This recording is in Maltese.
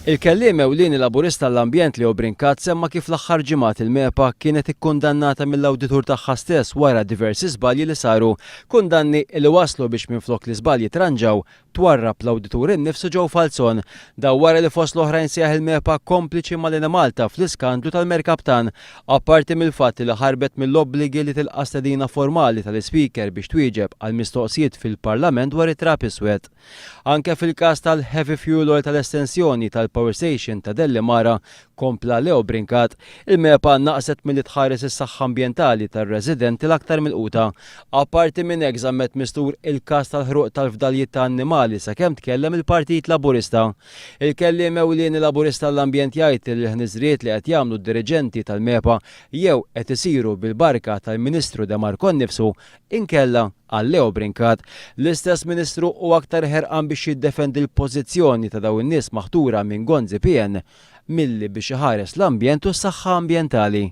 Il-Kelliem Ewlieni Laburista għall-Ambjent Leo Brincat semma kif l-aħħar ġimgħat il-MEPA kienet ikkundannata mill-awditur tagħha stess wara diversi żbalji li saru. Kundanni li wasslu biex minflok l-iżbalji tranġaw, twarrab l-awditur innifsu Joe Falzon. Dan wara li fost l-oħrajn sejjaħ il-MEPA kompliċi mal-Enemalta fl-iskandlu tal-Mercaptan. Apparti mill-fatt li ħarbet mill-obbligi li tilqa' stedina formali tal-Ispeaker biex twieġeb għal mistoqsijiet fil-Parlament dwar it-trab iswed. Anke fil-każ tal-heavy fuel oil tal-estensjoni tal-power station ta' Dellimara, kompla Leo Brincat, il-MEPA naqset milli tħares is-saħħa ambjentali tar-residenti l-aktar milquta. Apparti minn hekk żammet mistur il-każ tal-ħruq tal-fdalijiet ta' annimali sakemm tkellem il-Partit Laburista. Il-kelliem ewlieni Laburista għall-Ambjent jgħid li l-ħniżriet li qed jagħmlu d-diriġenti tal-MEPA jew qed isiru bil-barka tal-Ministru De Marco nnifsu Inkella, qal Leo Brincat, l-istess Ministru hu aktar ħerqan biex jiddefendi l-pożizzjoni ta' dawn in-nies maħtura minn Gonzi PN milli biex iħares l-ambjent u s-saħħa ambjentali.